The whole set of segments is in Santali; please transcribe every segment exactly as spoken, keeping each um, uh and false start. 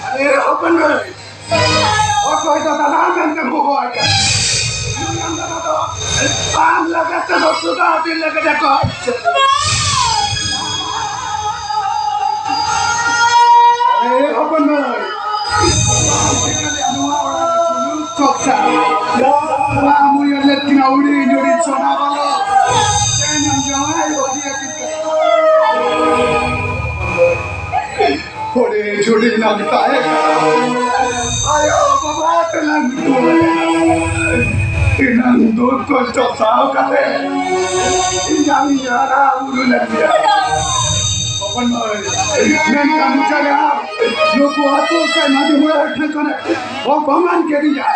ᱟᱨᱮ ᱦᱚᱯᱚᱱ ᱢᱟᱹᱭ, ᱚᱠᱚᱭ ᱫᱚ ᱫᱟᱫᱟ ᱢᱮᱱᱛᱮᱢ ᱦᱚᱦᱚᱣᱟᱭ ᱠᱟᱱᱟ? ᱱᱩᱭ ᱟᱢ ᱫᱟᱫᱟ ᱫᱚ ᱟᱢ ᱞᱟᱹᱜᱤᱫ ᱛᱮᱫᱚ ᱥᱩᱫᱷᱟ ᱫᱤᱱ ᱞᱟᱹᱜᱤᱫ ᱮ ᱜᱚᱡ ᱩᱛᱟᱹᱨ ᱮᱱᱟ᱾ ᱟᱨᱮ ᱦᱚᱯᱚᱱ ᱢᱟᱹᱭ, ᱱᱚᱣᱟ ᱚᱲᱟᱜ ᱨᱮ ᱥᱩᱱᱩᱢ ᱛᱚᱯᱥᱟ, ᱱᱚᱣᱟ ᱟᱢᱩᱭᱟᱹ ᱞᱮᱫ ᱠᱤᱱᱟ ᱩᱲᱤ ᱡᱩᱲᱤ ᱥᱚᱱᱟ ᱵᱟᱞᱟ, ᱛᱮᱦᱮᱧ ᱟᱢ ᱡᱟᱶᱟᱭ ᱵᱟᱹᱜᱤ ᱟᱹᱠᱤᱱ ᱠᱟᱱᱟ᱾ ᱦᱩᱰᱤᱧ ᱦᱩᱰᱤᱧ ᱱᱟᱝ ᱛᱟᱦᱮᱸ ᱠᱟᱱᱟ᱾ ᱟᱭᱳ ᱵᱟᱵᱟ ᱛᱮᱞᱟᱝ ᱫᱩᱞᱟᱹᱲ᱾ ᱛᱤᱱᱟᱹᱝ ᱫᱩᱠ ᱠᱚᱥᱴᱚ ᱥᱟᱦᱟᱣ ᱠᱟᱛᱮ ᱤᱧ ᱟᱢᱤᱧ ᱦᱟᱨᱟ ᱵᱩᱨᱩ ᱞᱮᱫ ᱢᱮᱭᱟ᱾ ᱦᱚᱯᱚᱱ ᱢᱟᱹᱭ, ᱢᱮᱱᱠᱷᱟᱱ ᱢᱩᱪᱟᱹᱫ ᱨᱮ ᱟᱢ ᱱᱩᱠᱩ ᱟᱹᱛᱩ ᱥᱮ ᱢᱟᱹᱡᱷᱤ ᱢᱚᱬᱮ ᱦᱚᱲ ᱴᱷᱮᱱ ᱠᱷᱚᱱ ᱚᱯᱚᱢᱟᱱ ᱠᱮᱫᱤᱧᱟ᱾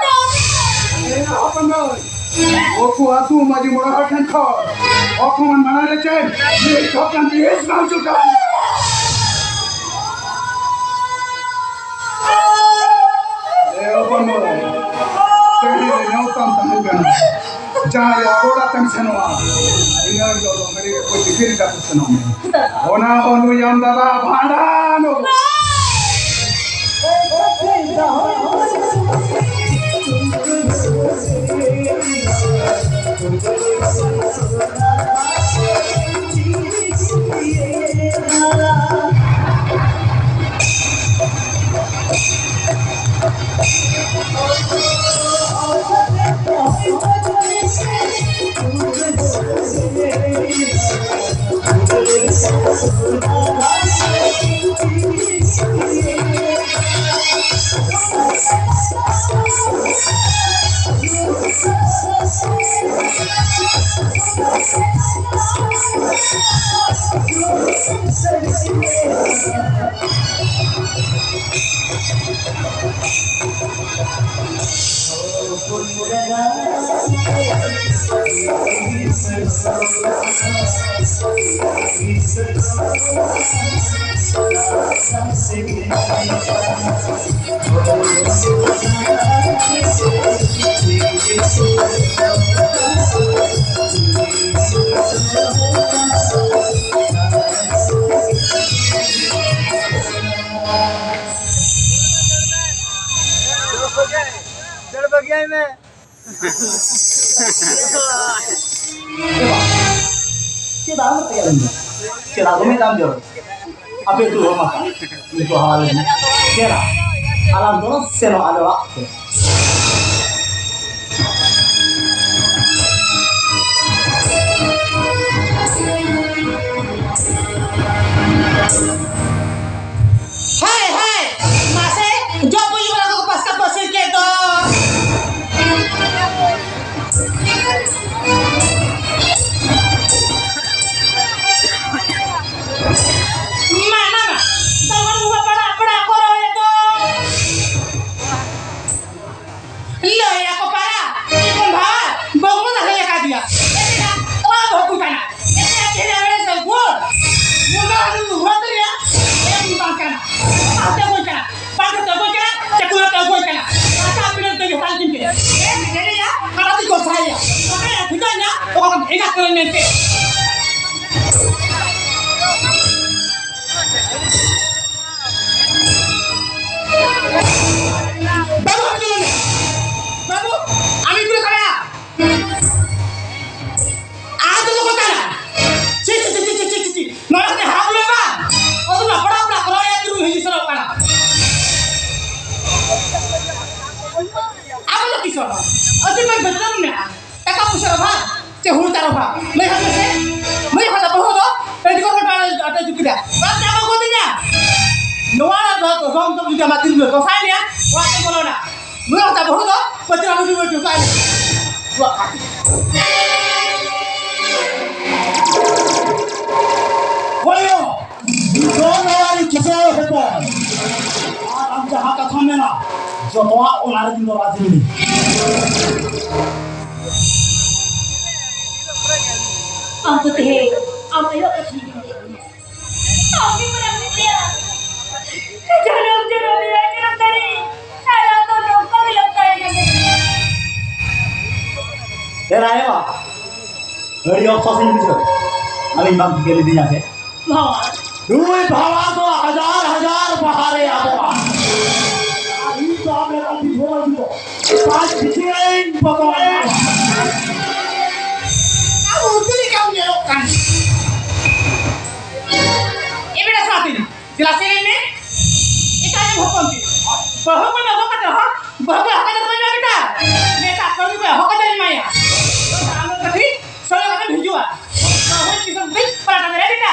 ᱦᱮᱸ, ᱦᱚᱯᱚᱱ ᱢᱟᱹᱭ, ᱱᱩᱠᱩ ᱟᱹᱛᱩ ᱢᱟᱹᱡᱷᱤ ᱢᱚᱬᱮ ᱦᱚᱲ ᱴᱷᱮᱱ ᱠᱷᱚᱱ ᱚᱯᱚᱢᱟᱱ ᱢᱟᱱᱟ ᱞᱮ ᱪᱮᱫ? ᱢᱤᱫ ᱦᱚᱯᱚᱱ ᱵᱮᱥ ᱵᱟᱝ ᱪᱩᱠᱟᱹᱜᱼᱟ᱾ ᱮ ᱦᱚᱯᱚᱱ ᱢᱟᱹᱭ, ᱛᱮᱦᱮᱧ ᱨᱮ ᱱᱮᱣᱛᱟᱢ ᱛᱟᱦᱮᱸ ᱠᱟᱱᱟ, ᱡᱟᱦᱟᱸᱭ ᱚᱲᱟᱜ ᱛᱮᱢ ᱥᱮᱱᱚᱜᱼᱟ, ᱤᱱᱟᱹ ᱦᱤᱞᱳᱜ ᱫᱚ ᱦᱟᱺᱰᱤ ᱠᱚ ᱫᱤᱯᱤᱞ ᱠᱟᱛᱮ ᱥᱮᱱᱚᱜ ᱢᱮ᱾ ᱚᱱᱟ ᱦᱚᱸ ᱱᱩᱭ ᱟᱢ ᱫᱟᱫᱟ ᱵᱷᱟᱸᱰᱟᱱ᱾ ᱫᱟᱹᱲ ᱵᱟᱹᱜᱤᱭᱟᱭ ᱢᱮ᱾ ᱪᱮᱫᱟᱜ ᱟᱞᱚ ᱛᱮᱭᱟᱨ ᱮᱱᱟ? ᱪᱮᱫᱟᱜ ᱫᱚᱢᱮ ᱫᱟᱢ ᱡᱚᱨ? ᱟᱯᱮ ᱫᱩ ᱦᱚᱲ ᱢᱟ ᱱᱤᱛᱚᱜ ᱦᱟᱣᱟ ᱞᱮᱱᱟ᱾ ᱪᱮᱫᱟᱜ? ᱟᱞᱟᱝ ᱫᱚ ᱥᱮᱱᱚᱜ ᱟᱞᱮ ᱚᱲᱟᱜ ᱛᱮ᱾ ᱦᱮᱸ, ᱦᱮᱸ, ᱢᱟᱥᱮ, ᱡᱚᱜ ᱵᱩᱡᱩᱜ ᱠᱟᱱᱟ ᱠᱚ ᱯᱟᱥᱠᱟ ᱯᱟᱹᱥᱤᱨ ᱠᱮᱫ ᱫᱚ᱾ ᱢᱟ, ᱢᱟ, ᱢᱟ᱾ ᱫᱚ ᱵᱟᱹᱵᱩ ᱵᱟᱯᱞᱟ ᱯᱟᱲᱟ ᱠᱚ ᱨᱚᱲᱮᱫ ᱫᱚ᱾ ᱞᱟᱹᱭ ᱟᱠᱚ ᱯᱟᱲᱟ, ᱤᱧ ᱵᱚᱱ ᱵᱷᱟᱣᱟ, ᱵᱟᱹᱵᱩ ᱫᱚ ᱦᱮᱡ ᱟᱠᱟᱫᱮᱭᱟ᱾ ᱮᱱᱛᱮ ᱚᱲᱟᱜ ᱵᱟᱹᱦᱩ ᱠᱟᱱᱟ᱾ ᱮᱱᱛᱮ ᱛᱮᱦᱮᱧ ᱟᱵᱮᱱ ᱥᱮ ᱜᱳᱞ᱾ ᱢᱩᱱᱰᱟ ᱟᱹᱰᱤ ᱨᱩᱣᱟᱹ ᱛᱮ ᱨᱮᱭᱟᱜ ᱮᱢ ᱵᱟᱝ ᱠᱟᱱᱟ᱾ ᱟᱛᱮ ᱵᱚᱱ ᱠᱟᱱᱟ᱾ ᱵᱟᱝ ᱠᱟᱛᱮ ᱚᱠᱚᱭ ᱠᱟᱱᱟ? ᱪᱟᱹᱠᱩ ᱠᱟᱛᱮ ᱚᱠᱚᱭ ᱠᱟᱱᱟ? ᱠᱟᱛᱷᱟ ᱵᱤᱱᱟᱹ ᱛᱮᱜᱮ ᱥᱟᱞ ᱠᱤᱱ ᱯᱮ᱾ ᱮ, ᱢᱮᱱᱮᱭᱟ, ᱠᱟᱛᱷᱟ ᱛᱮ ᱜᱚᱥᱟᱭᱟ᱾ ᱛᱚᱵᱮ ᱴᱷᱤᱠᱟᱹᱧᱟ, ᱚᱠᱟ ᱠᱷᱚᱱ ᱮᱸᱜᱟᱛ ᱠᱟᱱᱟᱭ ᱢᱮᱱᱛᱮ᱾ ᱵᱟᱹᱵᱩ, ᱟᱢ ᱪᱮᱫ ᱞᱟᱹᱭ ᱢᱮ? ᱵᱟᱹᱵᱩ, ᱟᱢ ᱤᱧ ᱠᱩᱞᱤ ᱠᱟᱱᱟ᱾ ᱟᱨ ᱫᱚ ᱠᱚ ᱠᱟᱱᱟ᱾ ᱪᱤ, ᱪᱤ, ᱪᱤ᱾ ᱱᱚᱣᱟ ᱠᱟᱛᱮ ᱦᱟᱯ ᱞᱮ ᱵᱟᱝ᱾ ᱚᱫᱚ ᱱᱟ ᱯᱟᱲᱟ ᱯᱟᱲᱟ ᱠᱚ ᱨᱚᱲ ᱭᱟ ᱛᱤᱨᱩ ᱦᱤᱡᱩᱜ ᱥᱮᱱᱚᱜ ᱠᱟᱱᱟ᱾ ᱟᱵᱚ ᱫᱚ ᱠᱤᱥᱚᱨ ᱦᱚᱲ᱾ ᱟᱹᱰᱤ ᱢᱚᱡᱽ ᱵᱮᱛᱚᱱ ᱢᱮᱱᱟᱜᱼᱟ᱾ ᱴᱟᱠᱟ ᱯᱩᱭᱥᱟᱹ ᱚᱵᱷᱟᱵᱽ ᱪᱮ ᱦᱩᱲᱩ ᱪᱟᱨ ᱚᱵᱷᱟᱵᱽ? ᱞᱟᱹᱭ ᱦᱟᱯᱮ ᱥᱮ᱾ ᱢᱟᱹᱭ ᱦᱚᱲ ᱵᱟᱹᱦᱩ ᱫᱚ ᱯᱮᱱᱴ ᱠᱚ ᱦᱚᱨᱚᱜ ᱟᱛᱮ ᱡᱩᱛ ᱠᱮᱫᱟ᱾ ᱵᱟᱢ ᱪᱟᱵᱟ ᱜᱚᱫᱤᱧᱟ᱾ ᱱᱚᱣᱟ ᱫᱚ ᱨᱚᱝ ᱫᱚ ᱡᱩᱫᱤ ᱟᱢᱟᱜ ᱛᱤᱨᱮ ᱫᱚᱥᱟᱭ ᱢᱮᱭᱟ, ᱚᱲᱟᱜ ᱛᱮ ᱵᱚᱞᱚᱱᱟ᱾ ᱱᱩᱭ ᱦᱚᱸ ᱛᱟᱵᱚ ᱦᱚᱲ ᱫᱚ ᱯᱟᱹᱛᱤ ᱨᱟᱢ ᱨᱩᱴᱤ ᱨᱩᱴᱤ ᱠᱟᱜ ᱢᱮ᱾ ᱱᱚᱣᱟ ᱠᱟᱜ ᱢᱮ᱾ ᱦᱳᱭ ᱭᱳ, ᱱᱤᱛᱚᱜ ᱱᱚᱣᱟ ᱨᱮ ᱪᱤᱠᱟᱹ ᱦᱚᱯᱚᱱ? ᱟᱨ ᱟᱢ ᱡᱟᱦᱟᱸ ᱠᱟᱛᱷᱟᱢ ᱢᱮᱱᱟ, ᱡᱚᱛᱚᱣᱟᱜ ᱚᱱᱟ ᱨᱮᱜᱮ ᱫᱚ ᱨᱟᱡᱽ ᱢᱮᱱᱟᱜᱼᱟ᱾ ᱟᱢ ᱫᱚ ᱛᱮᱦᱮᱧ ᱟᱢ ᱟᱭᱳ ᱠᱟᱛᱷᱟᱧ ᱞᱟᱹᱭ ᱟᱢ ᱜᱮ ᱢᱟᱨᱟᱝ ᱢᱮᱱᱟᱭᱟ᱾ ᱡᱟᱱᱟᱢ ᱡᱟᱱᱟᱢ ᱨᱮᱭᱟᱜ ᱡᱟᱱᱟᱢ ᱫᱟᱨᱮ, ᱟᱨ ᱟᱢ ᱫᱚ ᱱᱚᱝᱠᱟ ᱜᱮ ᱞᱟᱯᱛᱟᱭᱮᱱᱟ᱾ ᱮ ᱨᱟᱭᱵᱟ, ᱟᱹᱰᱤ ᱚᱯᱥᱚᱨ ᱤᱧ ᱵᱩᱡᱷᱟᱹᱣ᱾ ᱟᱹᱞᱤᱧ ᱵᱟᱢ ᱴᱷᱤᱠᱟᱹ ᱞᱤᱫᱤᱧᱟ ᱥᱮ? ᱵᱷᱟᱣᱟ᱾ ᱱᱩᱭ ᱵᱷᱟᱣᱟ ᱫᱚ ᱦᱟᱡᱟᱨ ᱦᱟᱡᱟᱨ ᱵᱟᱦᱟ ᱨᱮ ᱟᱵᱚᱜᱼᱟ᱾ ᱟᱨ ᱤᱧ ᱫᱚ ᱟᱢ ᱞᱮᱠᱟᱱ ᱵᱩᱡᱷᱟᱹᱣ ᱟᱹᱜᱩ ᱫᱚ ᱯᱟᱸᱪ ᱴᱷᱤᱠᱟᱹᱧ ᱵᱚᱫᱚᱞ ᱮᱱᱟ᱾ ᱟᱢ ᱩᱱᱠᱩ ᱞᱮᱠᱟᱢ ᱧᱮᱞᱚᱜ ᱠᱟᱱ᱾ ᱮ ᱵᱮᱴᱟ ᱥᱟᱛᱤ, ᱫᱮᱞᱟ ᱥᱮᱨᱮᱧ ᱢᱮ᱾ ᱮᱴᱟᱜ ᱨᱮᱱ ᱦᱚᱯᱚᱱ ᱛᱮ᱾ ᱵᱟᱹᱦᱩ ᱠᱚ ᱫᱚᱦᱚ ᱠᱟᱛᱮ ᱦᱚᱸ, ᱵᱟᱹᱦᱩ ᱠᱚ ᱦᱚᱠ ᱟᱫᱮᱨ ᱵᱟᱹᱧ ᱮᱢᱟ ᱵᱮᱴᱟ᱾ ᱱᱮᱛᱟᱨ ᱠᱟᱹᱢᱤ ᱠᱚ ᱦᱚᱠ ᱟᱫᱮᱨ ᱤᱧ ᱮᱢᱟᱭᱟ᱾ ᱟᱢ ᱫᱚ ᱠᱟᱹᱴᱤᱡ ᱥᱚᱭ ᱠᱟᱛᱮᱢ ᱦᱤᱡᱩᱜᱼᱟ᱾ ᱵᱟᱹᱦᱩ ᱛᱤᱥ ᱦᱚᱸ ᱵᱟᱹᱧ ᱯᱟᱞᱴᱟᱣ ᱫᱟᱲᱮᱭᱟᱜᱼᱟ ᱵᱮᱴᱟ᱾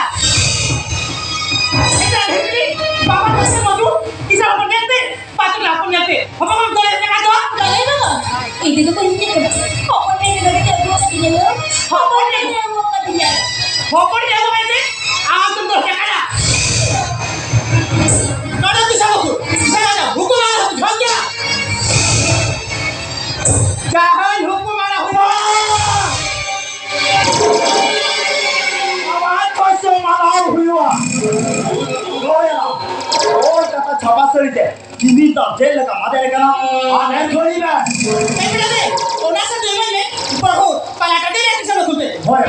ᱮᱴᱟᱜ ᱰᱷᱮᱨ ᱜᱮ, ᱵᱟᱵᱟ ᱛᱟᱠᱚ ᱢᱚᱫᱷᱩ, ᱠᱤᱥᱟᱹᱬ ᱦᱚᱯᱚᱱ ᱧᱮᱞ ᱛᱮ, ᱯᱟᱸᱪ ᱞᱟᱠᱷ ᱦᱚᱯᱚᱱ ᱧᱮᱞ ᱛᱮ, ᱦᱚᱯᱚᱱ ᱦᱚᱯᱚᱱ ᱫᱚ ᱞᱟᱹᱭ ᱞᱮᱠᱟ ᱫᱚ᱾ ᱵᱟᱞᱮ ᱵᱟᱵᱟ, ᱤᱧ ᱫᱚ ᱵᱟᱹᱧ ᱧᱮᱞ ᱠᱟᱫᱟ᱾ ᱦᱚᱯᱚᱱ ᱧᱮᱞ ᱞᱟᱹᱜᱤᱫ ᱛᱮ ᱟᱹᱜᱩ ᱦᱚᱯᱚᱱ ᱮ ᱟᱹᱜᱩ ᱟᱠᱟᱫᱤᱧᱟ᱾ ᱦᱚᱯᱚᱱ ᱮ ᱟᱹᱜᱩ ᱟᱠᱟᱫᱤᱧᱟ? ᱟᱢ ᱫᱚᱢ ᱫᱚᱦᱚ ᱠᱟᱫᱟ᱾ ᱱᱚᱰᱮ ᱫᱤᱥᱚᱢ ᱠᱚ, ᱫᱤᱥᱚᱢ ᱠᱚ, ᱦᱩᱠᱩᱢ ᱟᱨ ᱦᱩᱠᱩᱢ ᱡᱷᱚᱜ ᱜᱮᱭᱟ᱾ ᱡᱟᱦᱟᱸᱭ ᱦᱩᱠᱩᱢ ᱟᱨ ᱦᱩᱠᱩᱢ᱾ ᱟᱢᱟᱜ ᱠᱚᱥᱴᱚ ᱢᱟᱱᱟᱣ ᱦᱩᱭᱩᱜᱼᱟ᱾ ᱦᱳᱭ, ᱦᱳᱭ, ᱠᱟᱛᱷᱟ ᱪᱷᱟᱯᱟ ᱥᱟᱹᱨᱤ ᱛᱮ᱾ ᱡᱤᱣᱤ ᱫᱚ ᱪᱮᱫ ᱞᱮᱠᱟ ᱢᱟᱫᱮᱨ ᱠᱟᱱᱟ? ᱟᱨ ᱮᱱ ᱜᱷᱚᱲᱤ ᱢᱮ᱾ ᱮ ᱵᱮᱴᱟ ᱨᱮ, ᱚᱱᱟ ᱥᱮ ᱫᱩᱭ ᱢᱮ, ᱵᱟᱹᱦᱩ, ᱯᱟᱞᱟ ᱴᱟᱺᱰᱤ ᱨᱮ ᱛᱤᱥ ᱦᱚᱸ ᱵᱟᱠᱚ ᱫᱮᱡ᱾ ᱦᱳᱭ᱾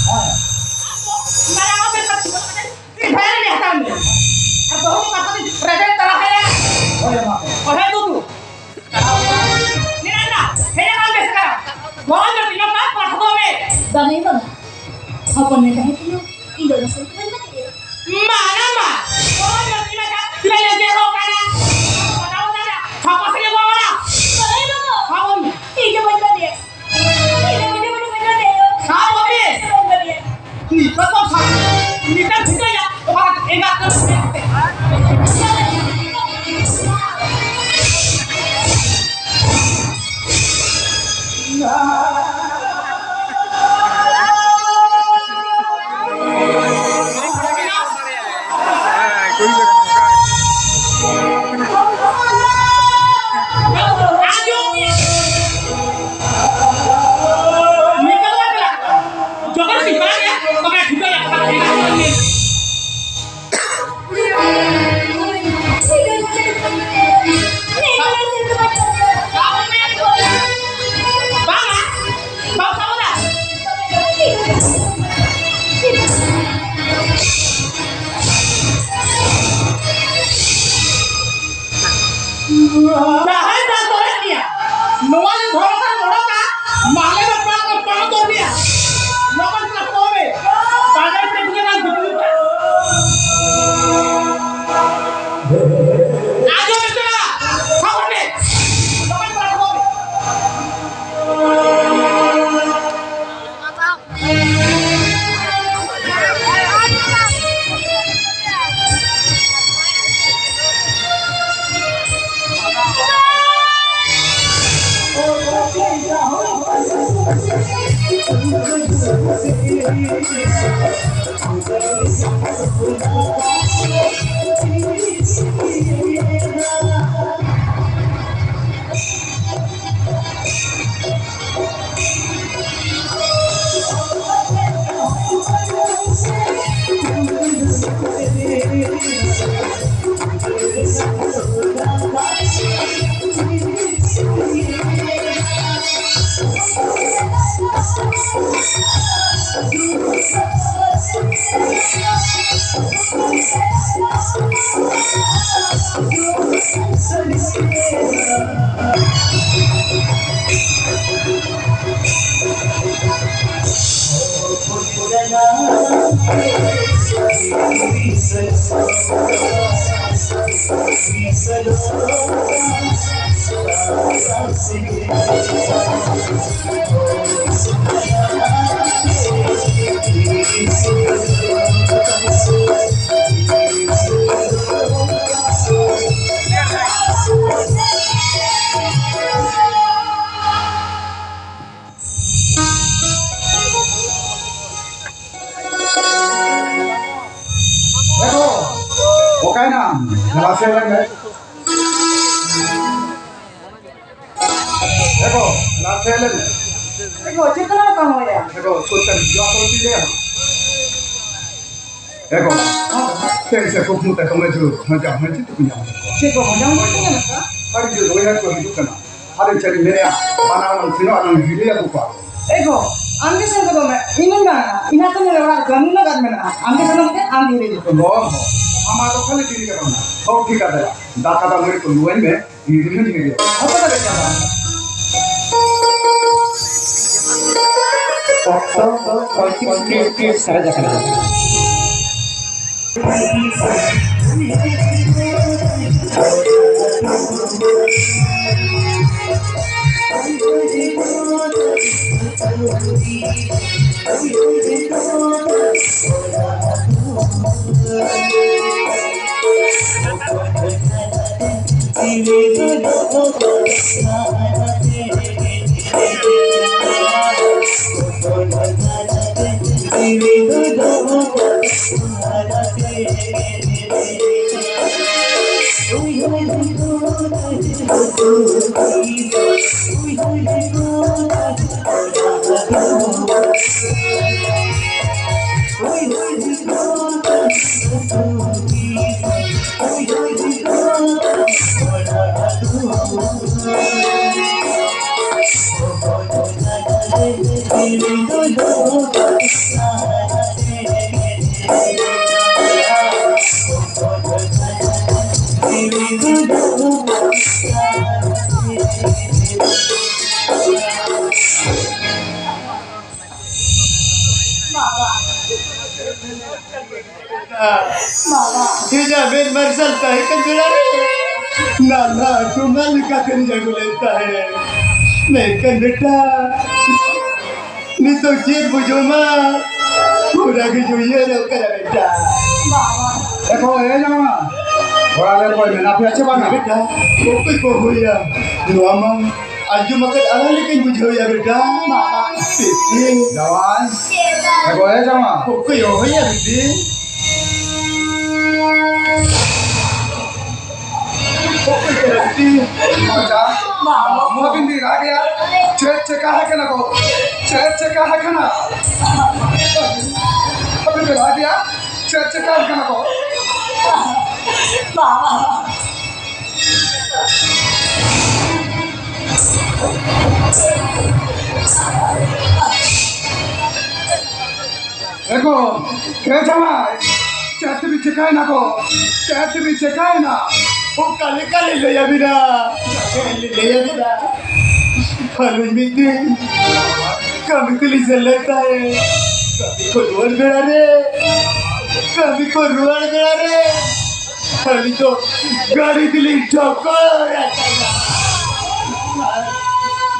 ᱦᱳᱭ᱾ ᱢᱟᱨᱟᱝ ᱚᱯᱷᱤᱥ ᱨᱮ ᱛᱤᱥ ᱦᱚᱸ ᱵᱟᱠᱚ ᱫᱮᱡ᱾ ᱯᱷᱤᱨ ᱵᱷᱟᱭ ᱨᱮ ᱦᱟᱛᱟᱣ ᱢᱮ᱾ ᱟᱨ ᱵᱟᱹᱦᱩ ᱠᱚ ᱯᱟᱥᱟ ᱫᱤᱱ ᱨᱮᱵᱮᱱ ᱛᱟᱨᱟ ᱦᱟᱭᱟ᱾ ᱦᱳᱭ, ᱢᱟ᱾ ᱚᱦᱮ ᱫᱩᱫᱩ᱾ ᱢᱮᱱᱟᱜ ᱢᱮᱱᱟᱜ, ᱦᱮᱡ ᱟᱠᱟᱱ ᱵᱮᱥ ᱠᱟᱱᱟ᱾ ᱜᱚᱲᱚ ᱧᱚᱜ ᱤᱧ ᱢᱮ, ᱯᱟᱴᱷ ᱫᱚ ᱢᱮ᱾ ᱵᱟᱝ ᱮ ᱵᱟᱝᱟ᱾ ᱦᱚᱯᱚᱱ ᱢᱮ ᱛᱟᱦᱮᱸ ᱠᱟᱱᱟ, ᱤᱧ ᱫᱚ ᱚᱱᱟ ᱥᱮᱫ ᱠᱷᱚᱱ ᱵᱟᱹᱧ ᱢᱮᱱ ᱫᱟᱲᱮᱭᱟᱜᱼᱟ᱾ ᱢᱟ, ᱚᱱᱟ ᱢᱟ᱾ ᱜᱚᱲᱚ ᱧᱚᱜ ᱤᱧ ᱢᱮ, ᱛᱤᱱᱟᱹᱜ ᱞᱮ ᱜᱮᱨᱚᱜ ᱠᱟᱱᱟ᱾ ᱵᱟᱵᱟ ᱚᱱᱟ ᱨᱮ ᱦᱚᱯᱚᱱ ᱥᱮᱫ ᱜᱮ ᱜᱚᱲᱚ ᱵᱟᱲᱟ᱾ ᱵᱟᱝ ᱮ ᱵᱟᱝᱟ᱾ ᱦᱚᱯᱚᱱ ᱢᱮ᱾ ᱤᱧ ᱫᱚ ᱵᱟᱹᱧ ᱵᱟᱹᱜᱤᱭᱟ᱾ ᱤᱧ ᱫᱚ ᱵᱟᱹᱧ ᱵᱟᱹᱜᱤᱭᱟ᱾ ᱥᱟᱵ ᱠᱚᱯᱮ᱾ ᱵᱟᱹᱧ ᱵᱟᱹᱜᱤᱭᱟ᱾ ᱱᱤᱛᱚᱜ ᱫᱚ ᱥᱟᱵ᱾ ᱱᱤᱛᱚᱜ ᱴᱷᱤᱠᱟᱹᱭᱟ᱾ ᱚᱠᱟ ᱮᱸᱜᱟᱛ ᱠᱟᱱᱟ᱾ ᱮ ᱜᱚ, ᱚᱠᱟᱭᱮᱱᱟᱢ? ᱫᱮᱞᱟ ᱥᱮ ᱞᱮ ᱢᱮ᱾ ᱮ ᱜᱚ, ᱫᱮᱞᱟ ᱥᱮ ᱞᱮ ᱢᱮ᱾ ᱮ ᱜᱚ, ᱪᱮᱫ ᱠᱟᱱᱟ ᱚᱠᱟ ᱦᱚᱲ ᱭᱟ? ᱮ ᱜᱚ, ᱥᱚᱪᱟᱱ ᱡᱚ ᱠᱚ ᱪᱤᱞᱮ ᱦᱚᱸ᱾ ᱮ ᱜᱚ, ᱛᱮᱦᱮᱧ ᱥᱮ ᱠᱩᱠᱢᱩ ᱛᱮ ᱫᱚᱢᱮ ᱡᱳᱨ ᱵᱷᱚᱸᱡᱟ ᱵᱷᱚᱸᱡᱤ ᱛᱮᱠᱚ ᱧᱟᱢ ᱠᱮᱫ ᱠᱚᱣᱟ᱾ ᱪᱮᱫ ᱠᱚ ᱵᱷᱚᱸᱡᱟ ᱵᱷᱚᱸᱡᱤ ᱠᱚ ᱧᱟᱢ ᱠᱮᱫ ᱠᱚᱣᱟ? ᱟᱹᱰᱤ ᱡᱳᱨ ᱵᱚᱭᱦᱟ ᱠᱚ ᱦᱤᱡᱩᱜ ᱠᱟᱱᱟ᱾ ᱟᱫᱚ ᱪᱮᱫ ᱤᱧ ᱢᱮᱱᱮᱫᱼᱟ, ᱵᱟᱱᱟ ᱦᱚᱲ ᱥᱮᱱᱚᱜ ᱟᱞᱟᱝ ᱦᱤᱨᱤ ᱟᱹᱜᱩ ᱠᱚᱣᱟ᱾ ᱮ ᱜᱚ, ᱟᱢ ᱜᱮ ᱥᱮᱱ ᱜᱚᱫᱚᱜ ᱢᱮ, ᱤᱧ ᱦᱚᱸᱧ ᱵᱟᱝᱟ, ᱤᱧ ᱦᱟᱛᱮ ᱧᱮᱞ ᱚᱲᱟᱜ ᱠᱟᱹᱢᱤ ᱞᱟᱜᱟᱫ ᱢᱮᱱᱟᱜᱼᱟ, ᱟᱢ ᱜᱮ ᱥᱮᱱᱚᱜ ᱢᱮ, ᱟᱢ ᱜᱮ ᱦᱤᱨᱤ ᱟᱹᱜᱩ ᱠᱚᱢ᱾ ᱦᱚᱸ, ᱦᱚᱸ, ᱟᱢᱟᱜ ᱫᱚ ᱠᱷᱟᱹᱞᱤ ᱫᱤᱱ ᱜᱮ ᱵᱟᱝᱟ᱾ ᱦᱚᱸ, ᱴᱷᱤᱠ ᱜᱮᱭᱟ, ᱫᱮᱞᱟ, ᱫᱟᱠᱟ ᱫᱟᱜ ᱢᱟᱹᱲᱤ ᱠᱚ ᱞᱩᱣᱟᱹᱧ ᱢᱮ, ᱦᱤᱨᱤ ᱦᱚᱸᱧ ᱦᱤᱨᱤ᱾ ᱦᱚᱸ, ᱛᱚᱵᱮ ᱫᱮᱞᱟ᱾ ᱚᱠᱛᱚ ᱯᱚᱸᱭᱛᱨᱤᱥ ᱢᱤᱱᱤᱴ ᱥᱟᱨᱮᱡ ᱟᱠᱟᱱᱟ᱾ ᱵᱟᱵᱟ᱾ ᱵᱟᱵᱟ᱾ ᱡᱮᱡᱟ ᱢᱮᱫ ᱢᱟᱨᱥᱟᱞ ᱛᱟᱦᱮᱸ ᱠᱟᱱ ᱵᱮᱲᱟ ᱨᱮ, ᱱᱟᱞᱦᱟ ᱛᱩᱢᱟᱹᱞ ᱞᱮᱠᱟᱛᱮᱢ ᱡᱟᱹᱜᱩ ᱞᱮᱱ ᱛᱟᱦᱮᱸ᱾ ᱢᱮᱱᱠᱷᱟᱱ ᱵᱮᱴᱟ, ᱱᱤᱛᱚᱜ ᱪᱮᱫ ᱵᱩᱡᱷᱟᱹᱣ ᱢᱟ, ᱯᱩᱨᱟᱹ ᱜᱮ ᱡᱩᱭᱟᱹᱨᱚᱜ ᱠᱟᱱᱟ ᱵᱮᱴᱟ᱾ ᱵᱟᱵᱟ᱾ ᱮ ᱠᱚ, ᱮ ᱡᱟᱢᱟ, ᱚᱲᱟᱜ ᱨᱮ ᱚᱠᱚᱭ ᱢᱮᱱᱟᱜ ᱯᱮᱭᱟ ᱪᱮ ᱵᱟᱝᱟ? ᱵᱮᱴᱟ, ᱚᱠᱚᱭ ᱠᱚ ᱦᱩᱭᱟ? ᱱᱚᱣᱟ ᱢᱟ ᱟᱸᱡᱚᱢ ᱟᱠᱟᱫ ᱟᱲᱟᱝ ᱞᱮᱠᱟᱧ ᱵᱩᱡᱷᱟᱹᱣᱮᱫᱼᱟ ᱵᱮᱴᱟ᱾ ᱵᱟᱵᱟ᱾ ᱯᱤᱯᱤ᱾ ᱡᱟᱶᱟᱭ᱾ ᱮ ᱜᱚ, ᱮ ᱡᱟᱶᱟᱭ᱾ ᱚᱠᱚᱭ ᱦᱚᱦᱚᱭᱟ ᱵᱤᱴᱤ? ᱚᱠᱚᱭ ᱠᱟᱱᱟ ᱵᱤᱴᱤ? ᱵᱟᱵᱟ᱾ ᱟᱹᱵᱤᱱ ᱵᱤᱱ ᱨᱟᱜᱮᱜᱼᱟ? ᱪᱮᱫ ᱪᱮᱠᱟ ᱟᱠᱟᱱᱟ ᱜᱚ? ᱪᱮᱫ ᱪᱮᱠᱟ ᱟᱠᱟᱱᱟ? ᱟᱹᱵᱤᱱ ᱵᱤᱱ ᱨᱟᱜᱮᱜᱼᱟ? ᱪᱮᱫ ᱪᱮᱠᱟ ᱟᱠᱟᱱᱟ ᱜᱚ? ᱵᱟᱵᱟ᱾ ᱮ ᱜᱚ, ᱮ ᱡᱟᱶᱟᱭ, ᱪᱮᱫ ᱛᱮᱵᱤᱱ ᱪᱮᱠᱟᱭᱮᱱᱟ ᱜᱚ? ᱪᱮᱫ ᱛᱮᱵᱤᱱ ᱪᱮᱠᱟᱭᱮᱱᱟ? ᱚᱠᱟ ᱞᱮᱠᱟ ᱞᱤᱧ ᱞᱟᱹᱭ ᱟᱹᱵᱤᱱᱟ? ᱪᱮᱫ ᱞᱤᱧ ᱞᱟᱹᱭ ᱟᱹᱵᱤᱱᱟ? ᱟᱹᱞᱤᱧ ᱢᱤᱫ ᱫᱤᱱ ᱠᱟᱹᱢᱤ ᱛᱮᱞᱤᱧ ᱥᱮᱱ ᱞᱮᱱ ᱛᱟᱦᱮᱸᱫ᱾ ᱠᱟᱹᱢᱤ ᱠᱷᱚᱱ ᱨᱩᱣᱟᱹᱲ ᱵᱮᱲᱟ ᱨᱮ, ᱠᱟᱹᱢᱤ ᱠᱷᱚᱱ ᱨᱩᱣᱟᱹᱲ ᱵᱮᱲᱟ ᱨᱮ ᱟᱹᱞᱤᱧ ᱫᱚ ᱜᱟᱹᱰᱤ ᱛᱮᱞᱤᱧ ᱴᱷᱚᱠᱚᱨ ᱟᱠᱟᱱᱟ᱾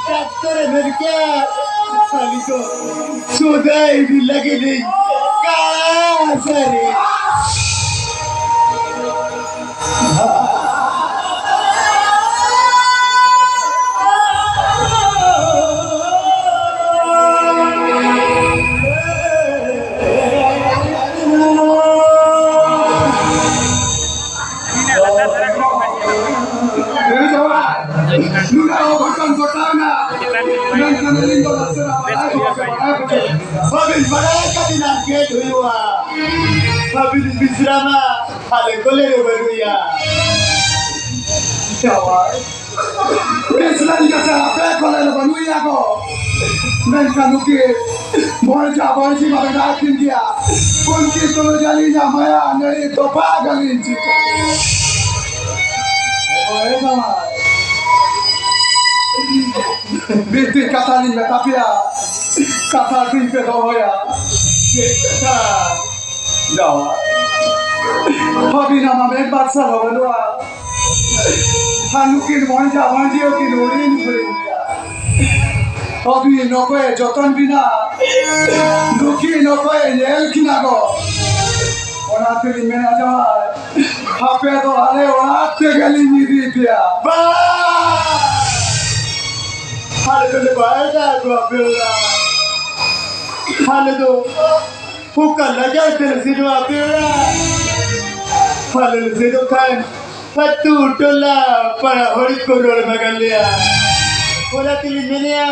ᱰᱟᱠᱛᱚᱨᱮ ᱢᱮᱱ ᱠᱮᱫ, ᱟᱹᱞᱤᱧ ᱫᱚ ᱥᱩᱫᱷᱟᱹ ᱤᱫᱤ ᱞᱟᱹᱜᱤᱫ ᱞᱤᱧ ᱠᱟᱲᱟ ᱦᱟᱥᱟ ᱨᱮ᱾ ᱱᱩᱱᱟᱹᱜ ᱚᱜᱷᱚᱴᱚᱱ ᱜᱷᱚᱴᱟᱣᱱᱟ, ᱢᱮᱱᱠᱷᱟᱱ ᱟᱹᱞᱤᱧ ᱫᱚ ᱱᱟᱥᱮᱱᱟᱜ ᱵᱟᱲᱟᱭ ᱦᱚᱸ ᱵᱟᱝ ᱵᱟᱲᱟᱭ ᱦᱚᱪᱚ᱾ ᱵᱟᱹᱵᱤᱱ ᱵᱟᱲᱟᱭ ᱠᱟᱫᱤᱧᱟ ᱪᱮᱫ ᱦᱩᱭᱩᱜᱼᱟ? ᱵᱟᱹᱵᱤᱱ ᱵᱤᱥᱨᱟᱢᱟ, ᱟᱞᱮ ᱠᱚᱞᱮ ᱨᱮ ᱵᱟᱹᱱᱩᱭᱟ᱾ ᱡᱟᱶᱟᱭ, ᱵᱤᱥᱨᱟᱢ ᱠᱟᱛᱮ ᱟᱯᱮ ᱠᱚᱞᱮ ᱨᱮ ᱵᱟᱹᱱᱩᱭᱟ ᱠᱚ᱾ ᱢᱮᱱᱠᱷᱟᱱ ᱱᱩᱠᱤᱱ ᱵᱷᱚᱭᱡᱟ ᱵᱷᱚᱭᱡᱤ ᱢᱟ ᱢᱮᱱᱟᱜ ᱠᱤᱱ ᱜᱮᱭᱟ᱾ ᱩᱱᱠᱤᱱ ᱛᱩᱞᱩᱡ ᱟᱹᱞᱤᱧᱟᱜ ᱢᱟᱭᱟ ᱱᱟᱹᱲᱤ ᱛᱚᱯᱟᱜ ᱟᱹᱞᱤᱧ ᱪᱮᱫ? ᱦᱳᱭ ᱡᱟᱶᱟᱭ᱾ ᱢᱤᱫᱴᱤᱡ ᱠᱟᱛᱷᱟ ᱞᱤᱧ ᱢᱮᱛᱟ ᱯᱮᱭᱟ, ᱠᱟᱛᱷᱟ ᱴᱷᱤᱠ ᱯᱮ ᱫᱚᱦᱚᱭᱟ᱾ ᱪᱮᱫ ᱠᱟᱛᱷᱟ? ᱡᱟᱶᱟᱭ, ᱟᱹᱵᱤᱱᱟᱜ ᱢᱟ ᱢᱮᱫ ᱢᱟᱨᱥᱟᱞ ᱦᱚᱸ ᱵᱟᱹᱱᱩᱜᱼᱟ᱾ ᱟᱨ ᱱᱩᱠᱤᱱ ᱵᱷᱚᱭᱡᱟ ᱵᱷᱚᱭᱡᱤ ᱦᱚᱸᱠᱤᱱ ᱦᱩᱰᱤᱧ ᱦᱩᱰᱤᱧ ᱜᱮᱭᱟ᱾ ᱟᱹᱵᱤᱱ ᱚᱠᱚᱭᱮ ᱡᱚᱛᱚᱱ ᱵᱤᱱᱟ? ᱱᱩᱠᱤᱱ ᱚᱠᱚᱭᱮ ᱧᱮᱞ ᱠᱤᱱᱟ ᱜᱚ? ᱚᱱᱟ ᱛᱮᱞᱤᱧ ᱢᱮᱱᱟ ᱡᱟᱶᱟᱭ, ᱟᱯᱮ ᱫᱚ ᱟᱞᱮ ᱚᱲᱟᱜ ᱛᱮᱜᱮ ᱞᱤᱧ ᱤᱫᱤ ᱯᱮᱭᱟ᱾ ᱵᱟᱝ! ᱟᱞᱮ ᱫᱚᱞᱮ ᱵᱟᱭ ᱫᱟᱲᱮᱭᱟᱜᱼᱟ ᱟᱯᱮ ᱚᱲᱟᱜ᱾ ᱟᱞᱮ ᱫᱚ ᱚᱠᱟ ᱞᱟᱡᱟᱣ ᱛᱮᱞᱮ ᱥᱮᱱᱚᱜᱼᱟ ᱟᱯᱮ ᱚᱲᱟᱜ? ᱟᱞᱮ ᱞᱮ ᱥᱮᱱᱚᱜ ᱠᱷᱟᱱ ᱟᱹᱛᱩ ᱴᱚᱞᱟ ᱯᱟᱲᱟ ᱦᱚᱲ ᱠᱚ ᱨᱚᱲ ᱵᱟᱜᱟᱱ ᱞᱮᱭᱟ᱾ ᱚᱱᱟ ᱛᱮᱞᱤᱧ ᱢᱮᱱᱮᱜᱼᱟ,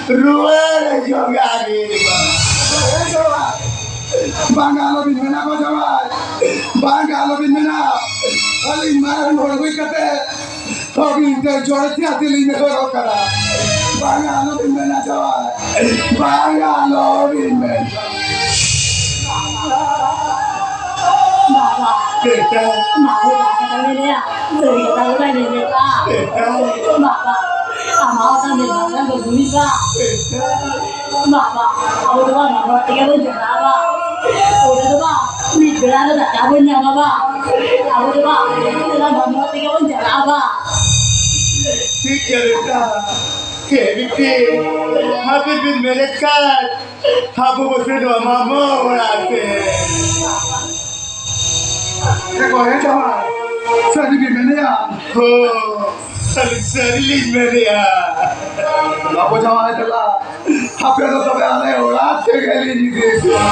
ᱨᱩᱣᱟᱹᱲ ᱦᱤᱡᱩᱜ ᱢᱮ ᱟᱨ ᱵᱟᱝ ᱟᱞᱚᱵᱤᱱ ᱢᱮᱱᱟ ᱜᱚ ᱡᱟᱶᱟᱭ, ᱵᱟᱝ ᱟᱞᱚᱵᱤᱱ ᱢᱮᱱᱟ᱾ ᱟᱹᱞᱤᱧ ᱢᱟᱨᱟᱝ ᱦᱚᱲ ᱦᱩᱭ ᱠᱟᱛᱮ ᱟᱹᱵᱤᱱ ᱴᱷᱮᱱ ᱡᱚᱲ ᱛᱮ ᱟᱹᱛᱤᱧ ᱞᱤᱧ ᱱᱮᱦᱚᱨᱚᱜ ᱠᱟᱱᱟ᱾ ᱵᱟᱝ ᱟᱞᱚᱵᱤᱱ ᱢᱮᱱᱟ ᱡᱟᱶᱟᱭ, ᱵᱟᱝ ᱟᱞᱚᱵᱤᱱ ᱢᱮᱱᱟ᱾ ᱵᱟᱵᱟ, ᱵᱮᱴᱟ᱾ ᱢᱟ ᱦᱚᱸ ᱵᱟᱵᱟ ᱠᱟᱛᱷᱟ ᱢᱮᱱᱮᱜᱼᱟ, ᱥᱟᱹᱨᱤ ᱠᱟᱛᱷᱟ ᱜᱮ ᱵᱟᱭ ᱢᱮᱱᱮᱫᱼᱟ᱾ ᱵᱮᱴᱟ᱾ ᱵᱟᱵᱟ, ᱟᱢᱟᱜ ᱦᱚᱸ ᱠᱟᱹᱢᱤ ᱵᱟᱝ ᱠᱟᱱ ᱵᱟᱹᱵᱩ ᱢᱤᱫ ᱵᱟ᱾ ᱵᱮᱴᱟ᱾ ᱵᱟᱵᱟ, ᱟᱵᱚ ᱫᱚ ᱵᱟᱝ ᱦᱚᱲ ᱛᱮᱜᱮ ᱵᱚᱱ ᱪᱟᱞᱟᱜᱼᱟ ᱵᱟ᱾ ᱚᱸᱰᱮ ᱫᱚ ᱵᱟᱝ ᱢᱤᱫ ᱵᱮᱲᱟ ᱫᱚ ᱫᱟᱠᱟ ᱵᱚᱱ ᱧᱟᱢᱟ ᱵᱟ᱾ ᱟᱵᱚ ᱫᱚ ᱵᱟᱝ ᱚᱱᱟ ᱵᱟᱝ ᱦᱚᱲ ᱛᱮᱜᱮ ᱵᱚᱱ ᱪᱟᱞᱟᱜᱼᱟ ᱵᱟ᱾ ᱴᱷᱤᱠ ᱜᱮᱭᱟ ᱵᱮᱴᱟ᱾ ᱦᱮᱸ ᱵᱤᱴᱤ, ᱟᱵᱤᱱ ᱵᱤᱱ ᱢᱮᱱᱮᱫ ᱠᱷᱟᱱ ᱟᱵᱚ ᱵᱚ ᱥᱮᱱᱚᱜᱼᱟ ᱢᱟᱢᱚ ᱚᱲᱟᱜ ᱛᱮ᱾ ᱦᱮᱸ ᱜᱚ, ᱦᱮᱸ ᱡᱟᱶᱟᱭ, ᱥᱟᱹᱨᱤ ᱵᱤᱱ ᱢᱮᱱᱮᱜᱼᱟ? ᱦᱳᱭ, ᱟᱹᱞᱤᱧ ᱥᱟᱹᱨᱤ ᱞᱤᱧ ᱢᱮᱱᱮᱜᱼᱟ᱾ ᱵᱟᱵᱩ ᱡᱟᱶᱟᱭ ᱫᱮᱞᱟ, ᱟᱯᱮ ᱫᱚ ᱛᱚᱵᱮ ᱟᱞᱮ ᱚᱲᱟᱜ ᱛᱮᱜᱮ ᱞᱤᱧ ᱤᱫᱤ ᱯᱮᱭᱟ᱾